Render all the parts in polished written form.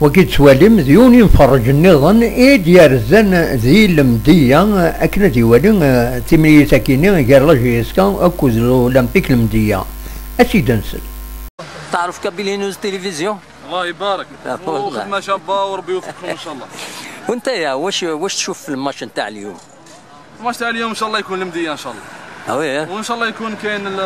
وكي تسواليم ذيوني مفرج النظام إيد يرزن ذي المدية أكنا ديوالي تمرية ساكيني غير la JSK أكوز الأولمبيك المدية أسيد نسل. تعرف Kabylie News Télévision؟ الله يبارك، وخدمة شابة وربي يوفقكم إن شاء الله. وأنت يا واش تشوف في الماتش نتاع اليوم؟ الماتش تاع اليوم إن شاء الله يكون المدية إن شاء الله. oui. وإن شاء الله يكون كاين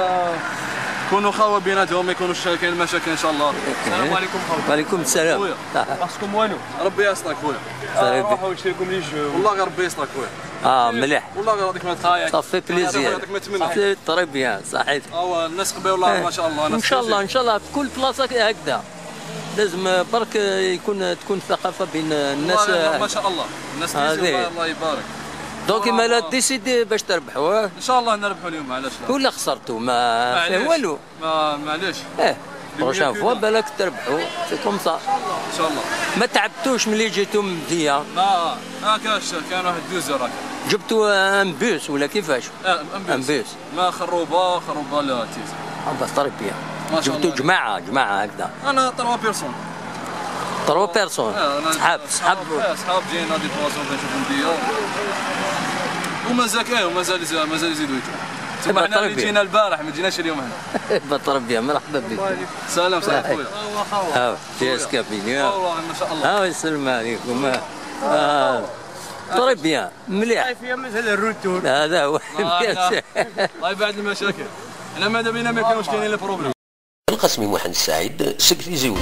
يكونوا خاوه بيناتهم، ما يكونوش كاين مشاكل ان شاء الله. السلام عليكم خويا. وعليكم السلام. خويا خاصكم والو؟ ربي يسترك خويا. روحوا نشري لكم les jeux. والله غير ربي يسترك خويا. مليح. والله غير هذيك ما ça fait plaisir. يعطيك ما تمنى. très bien صحيت. الناس قبيل والله ما شاء الله. ان شاء الله ان شاء الله في كل بلاصة هكذا. لازم برك تكون ثقافة بين الناس. ما شاء الله الناس الله يبارك. donc ما لا décidé باش تربحوا. ان شاء الله نربحوا اليوم، علاش لا؟ ولا خسرتوا ما فيه والو. ما معليش. prochaine fois بالك تربحوا، c'est comme ça. ان شاء الله. ما تعبتوش ملي جيتو من المديه؟ ما كاش، كان واحد 2 heures هكا. جبتوا un bus ولا كيفاش؟ un bus. ما خروبه لا تيزي. très bien. جبتوا جماعة هكذا. انا 3 personnes. 3 personnes. صحاب صحاب جينا déplacement باش نشوفوا المديه. ومازال كاين ومازال مازال يزيدوا يجوا. تما حنا اللي جينا البارح ما جيناش اليوم هنا. très bien، مرحبا بك. سلام سلام خويا. JSK Kabylie. والله ما شاء الله. السلام عليكم. très bien مليح. مازال ال retour. هذا هو. الله يبعد المشاكل. حنا ماذا بينا ما يكونوش كاينين les problèmes. القسمي محمد السعيد سكري زوج.